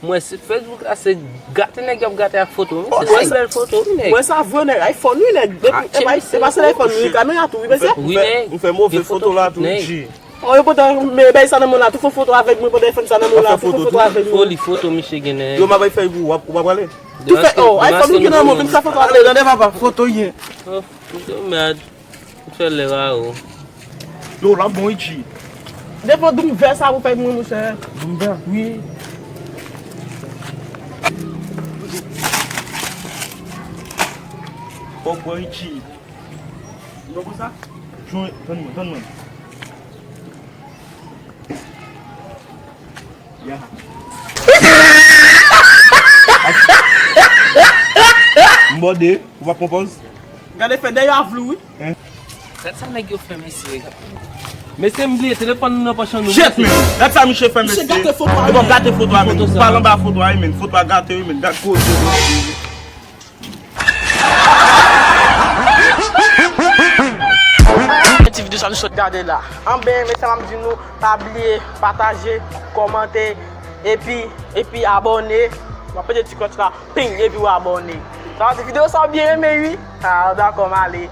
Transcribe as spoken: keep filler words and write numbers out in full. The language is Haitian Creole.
M wè se Facebook la, se gate nèg y ap gate ak foto, wi. Se sèl bèl foto, wi, nèg. Mwen sa vre, nèg. iPhone, wi, nèg. Depi, e pa, e pa sèl iPhone, wi, kamera tou, wi, mesye. Wi, nèg. Ou fè move foto la tou, G. Oh, yo pote, men bay sa nan men la, tou fè foto avèk mwen pandan iPhone sa nan men la, tou fè foto avèk mwen. Foli foto, misye gen, nèg. Yo, m ap fè pou ou, w ap, w ap prale. Tou fè, oh, iPhone ou gen nan men, vin fè foto avèk mwen. Tande, papa, foto ye. Oh, foto mèd. Ou fè lè a, o. Yo, l ap bon, wi, G. Devan doum vè sa pou fè mwen, monchè. Doum vè? Wi. Fòk wè, wi, G. Ou konn sa? Jwenn, tann mwen, tann mwen. Ya. M bòde, ou pa pran pòz? Gade fè dèyè avlou, wi. Gad sa nèg yo fè, mesye. Mesye, m bliye telefòn nou nan pòch an nou. Shit, man. Gad sa misye fè, mesye. Misye gate foto a, men. Bon, gate foto a, men. Ou pale anba foto a, men. Foto a gate, wi, men. Gad koze, mesye. Ti videyo sa nou sot gade la. Anben, mesye, m ap di nou, pa bliye pataje, kòmante, epi, epi abòne. W ap pete ti klòch la, ping, epi w abòne. Sa vle di videyo sa w byen renmen, wi. Ah, dakò, m ale.